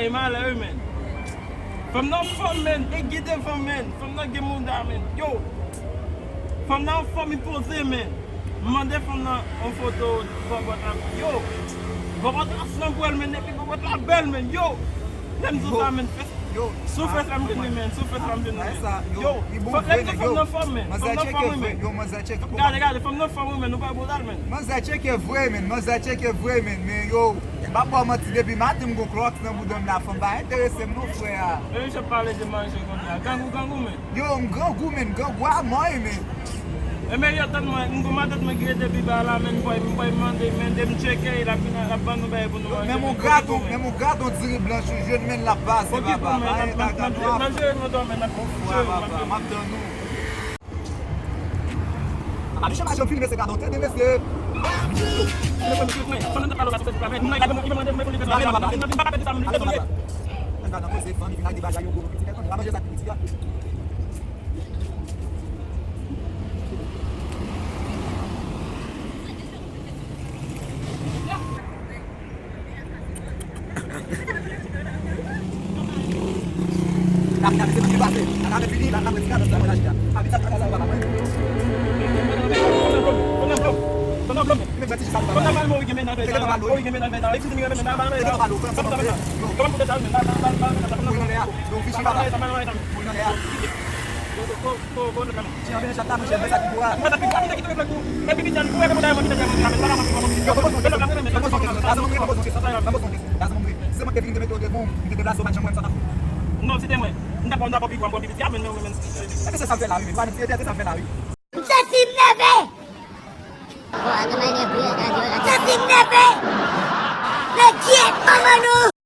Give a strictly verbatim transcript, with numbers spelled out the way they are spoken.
Malè wi, men. Fanm nan anfòm, men. E gen devan, men. Fanm nan gen mouda, men. Yo. Fanm nan anfòm, li poze, men. M mande fanm nan yon foto bòbòt la. Yo. Bòbòt la sanpwèl, men. Epi bòbòt la bèl, men. Yo. Lè m di w sa, men. Sou fès la m vin ri, men. Sou fès la m vin ri, men. Yo. Lè m di fanm nan anfòm, men. Fanm nan anfòm, men. Gade, gade, fanm nan anfòm, men. Nou pa boudal, men. Manzè tcheke vre, men. Manzè tcheke vre, men. Men yo. M pa ba w manti, depi maten m gon Crocs nan bouda m la, fanm pa enterese m non, frè a. Men misye pale de manje kounye a. Grangou, grangou, men. Yo, m grangou, men, grangou a mòy, men. E men yo, tann mwen, m gon matant mwen ki rete pi ba la, men, m pral, m pral mande, men, de m tcheke, l ap vin, l ap ban nou bagay pou nou manje, men. Menm yon graton, menm yon graton diri blanch ou jwenn, men, l ap pase, papa. Bagay ta gad w ap. N ap jere nou, men, n ap jere nou, m ap tann ou. Abiche mache m filme se gadon tande mesye. Menm gadan koze fanmi vin ak de bagay yo gwo pitit pa manje sa ki piti a. Non, si te mwen, m ta pran, m ta pran pi gwo, m pran pi piti a, men, men, men. Epi se sa l fè la wi, men. M santi m nève! M santi m nève! Men gyèt manman nou!